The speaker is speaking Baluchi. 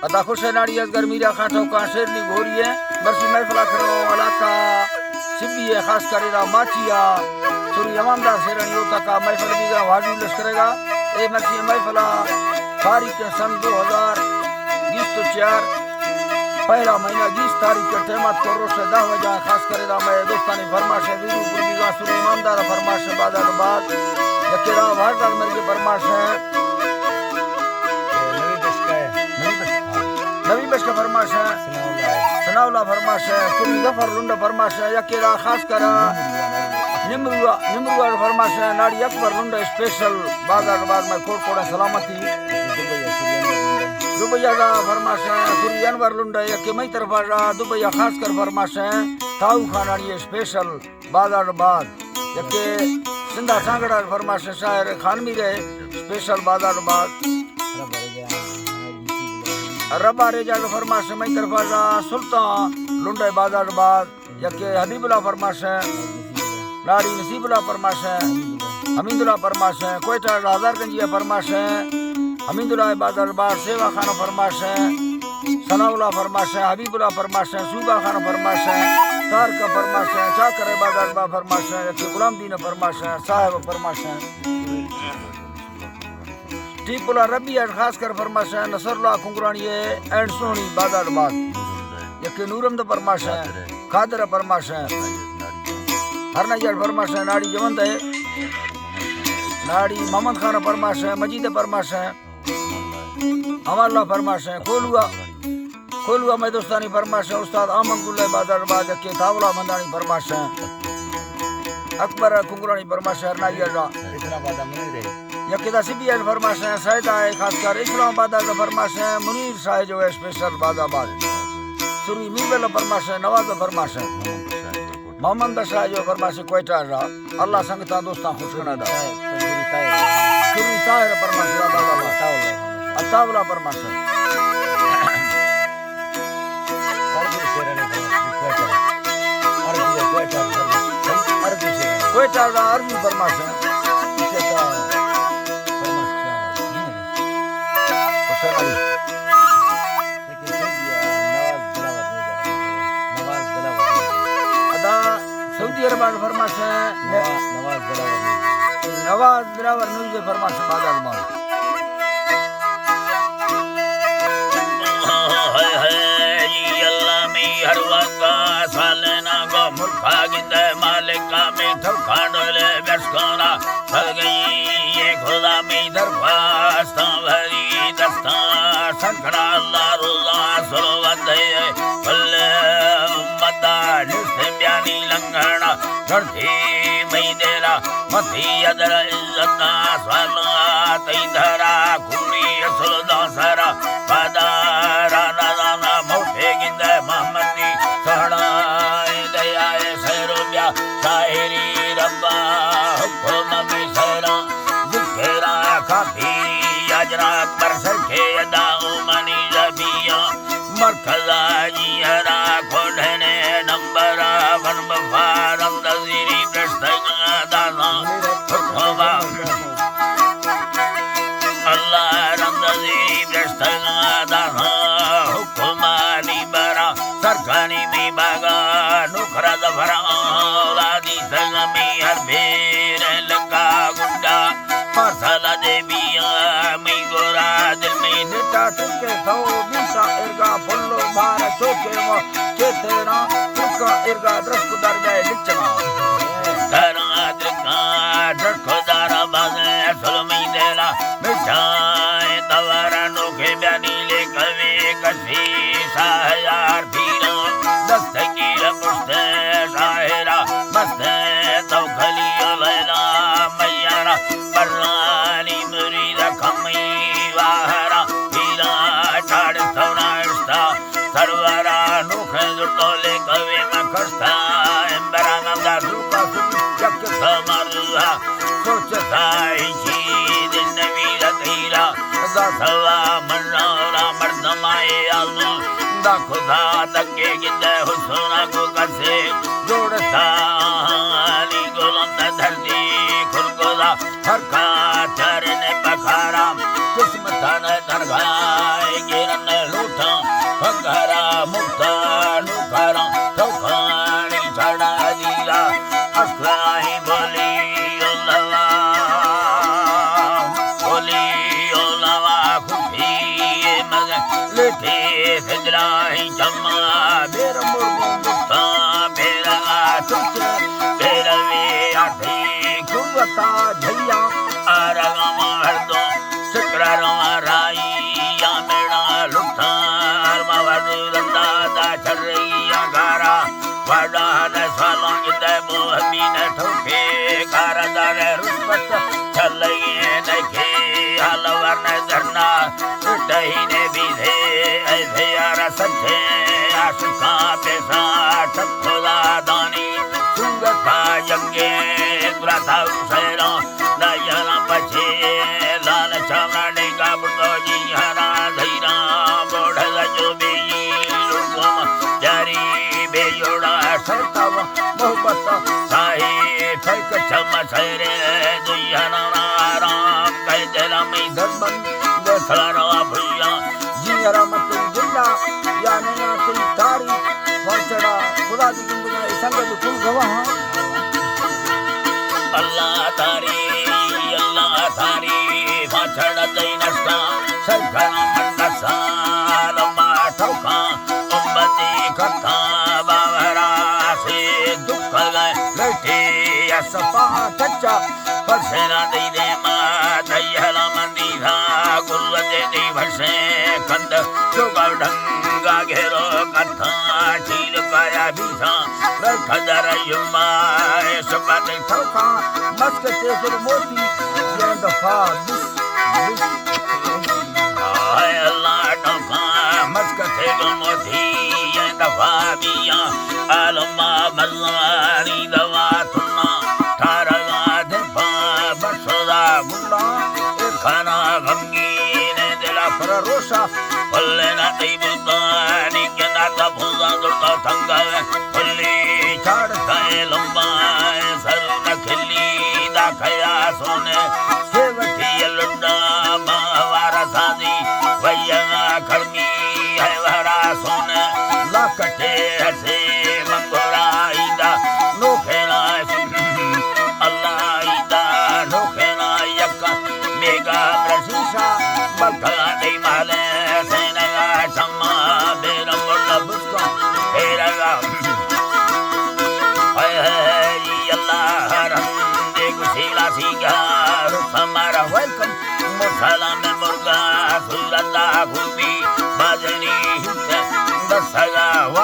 ادا خوش ءِ ناڑی اصغر میرا خان ٹوکاں شیرنی گھوری ءِ مرشی محفل ءَ کھڑو علاقہ سبی ءِ خاص کر ادا ماچی ءَ سری امامدار شیرانی اوتاک ءَ محفل بیگا واجو لشکر ءِ گا۔ اے مرشی محفل ءَ تاریخ سن دو ہزار بیست و چار، پہلا مہینہ بیست تاریخ ءِ ٹائم ات کو روش دہ بجہ خاص کر ادا مئے دوستانی فرمائش ءِ ویڈیو پر بیگا سری امامدار فرمائش ءِ بعد بعد یکے را وارڈر مرگی فرمائش ءِ نبی بخش کا ہے۔ نبی بخش۔ نبی بخش کا فرمائش ہے۔ ثناء اللہ۔ ثناء اللہ فرمائش ہے۔ سری ظفر لنڈا فرمائش ہے۔ یکے را خاص کر نمروا، نمروا فرمائش ہے۔ ناڑی اکبر لنڈا اسپیشل بازار بعد میں کوڑ کوڑا سلامتی۔ دبئی کا فرمائش ہے۔ سری انور لنڈا یکے مئی طرف آ دبئی خاص کر فرمائش ہے۔ تاؤ خان ناڑی اسپیشل۔ بازار باز۔ یکے سندھا سانگڑا فرمائش شاعر خان میر ءِ اسپیشل بازار باز۔ ربا ریجا فرمائش مئی طرف آ سلطان لنڈے بازار باز۔ یکے حبیب اللہ فرمائش، ناڑی نصیب اللہ فرمائش، حمید اللہ فرمائش، کوئٹہ ہزار گنجی فرمائش، حمید اللہ بازار باز، سیوا خان فرمائش، ثناء اللہ فرمائش، حبیب اللہ فرمائش، صوبہ خان فرمائش، طارق فرمائش، چاکر بازار با فرمائش، یکے غلام دین فرمائش، صاحب فرمائش، ٹیپ اللہ ربی اش خاص کر فرمائش، نصر اللہ کنگرانی اینڈ سونی بازار باز، یکے نورم دا فرمائش، قادر فرمائش، ہر نہ یار فرمائش، ناڑی جوند ہے، ناڑی محمد خان فرمائش، مجید فرمائش، امان اللہ فرمائش، کولوا، کولوا مئے دوستانی فرمائش، استاد احمد گلہ بازار باز، یکے تاولا مندانی فرمائش، اکبر کنگرانی فرمائش، ہرنائی اڈا۔ یکے دا سبی اڈ فرمائش، سید آئے خاص کر اسلام آباد اڈ فرمائش، منیر شاہ جو ہے اسپیشل بازار باز۔ سری میربل فرمائش، نواز فرمائش۔ محمد شاہ جو فرمائش کوئٹہ را، اللہ سنگتاں دوستاں خوش کنا دا۔ سری طاہر فرمائش را بابا با۔ عطا اللہ فرمائش۔ کوئٹہ را عربی فرمائش۔ حسین علی۔ ادا سعودی عرب آن فرمائش ہے۔ نواز، نواز دلاور نیوز۔ نواز دلاور نیوز فرمائش بازار باز۔ ہائے ہائے جی اللہ می ہر وقت سالنا گو ملکا گندے مالکا می ٹھوکانڈولے بشکانا۔ سرگئی یہ خدا می درخواستاں بھری دستاں سنکڑا اللہ روزاں سلوت ہے کل امتا نشت بیانی لنگڑا گھنٹی مئی دیرا متی ادر عزتا سوالا تئی دھرا کھوری اصل دا سرا پدا رانا رانا موٹے گندے محمدی سہڑا دیا سیرو بیا شاعری ربا حکم می سرا ذکرا کافی اجرا اکبر سر کے ادا منی زبیا مرکز آجی ہرا کھوڑنے نمبر ون بفارم دزیری پرستگا دانا حکم اللہ رند زی گشتگا دانا حکمانی برا سرکانی می باگا نکرا زفرا اولادی سلمی ہر بیر لکا گنڈا پاسالا دے بیا می گورا دل می نٹا چکے تھو بیسا ارگا پھلو بار چوکے مو چیتنا چکا ارگا درس کو در گئے لچنا ترا درکا درکو دارا بازے سلمی دیلا مٹھائے توارا نوکے بیانی لے کوے کسی شاہ یار پیرا دستگیر پشت شاعرا مست تو کھلی لیلا میارا پرانی مرید کمی واہرا پیرا چاڑ سونا اشتا سرورا نوخیں زردولے کوے مکستا امبرا نندا سوکا سوی یک سمرا سوچتا ایشی دن نوی لطیرا دا سوا منارا مردمائے آلو دا خدا تکے گندے حسنا کو کسے جوڑتا علی گلند دھرتی کھل گدا ہر کا چرن پکھارا قسمتان درگاہ گرن لوٹ پگھرا مکتا نوکراں، ٹوکانی چڑا دیرا، اسلائی بولی اولوا، بولی اولوا، خوشی مزن لٹے سجلائی چما، بیر مرگوں مکتا، بیرا سچ، بیروی آتی قوتا جھیا، آرگا مردوں سکرا رواں رائی، یا میڑا لٹاں، ہر ما وزیر انداز ءَ چرئی ءَ گارا، وڈا نہ سالوں جدے بو ہمین ٹوکے، کار دار رشوت چلئی نہ کے، حال ورن درنا ڈہی نے بیدے، اے زیار سچے عاشقاں پیسا ٹک خدا دانی، سنگتا جنگے درتا سیروں، دایانا پچے لال چاوڑا ڈیگا بڑو جی ہرا دھیرا بوڑھل جو بی لوگوں جاری بے جوڑا سرتا محبت ساہی پھک چم سیرے دھیانا آرام کئی دل میں دربند سارا بھیا جی ہرا مت جلا یا نیا تئی تاری پہنچڑا خدا دی گندگا سنگت کل گواہاں۔ اللہ تاری، اللہ تاری، پاچھڑ دئی نشتا، سرکنا منڈسا، لما ٹوکا، امتی کتا، باورا سے دکھ گئے، لٹی اسپا چچا، پسینا دئی دے ما، دئی حلا مندی تھا، گل دے دی بھسے، کند چوگا ڈھنگا گھیرو کتا، چیل کایا بیسا، رکھ در یما، اے سبت ٹوکا، مسکتے سر موتی، یہ دفعہ بس، بس۔ اے اللہ ٹوکا، مسکتے سر موتی، یہ دفعہ بیا، عالما مزاری دوا تنا، ٹارگا دفعہ بسدا گلا، اے کھانا غمگین دلا پر روشا، پلے نہ تئی بزدانی کہ نہ تا بھوزا زرتا تنگا، پلی چاڑ تھے لمبا، سر نہ کھلی دا کھیا سونے، سیوٹی لڈا ماوار سازی، ویگا کھڑمی ہے وارا سونے، لاکٹے ہسے منگورا ایدا، نوکھے نا اللہ ایدا، نوکھے نا یک میگا برسیشا، بلکا دی مالے سینگا چما، بیر ملا بسکا، ایرگا۔ اے اللہ رندے گسیلا سیگا، سمارا ویلکم، مسلم مرگا، سورتا گوبی، بازنی ہیتے، دسگا واس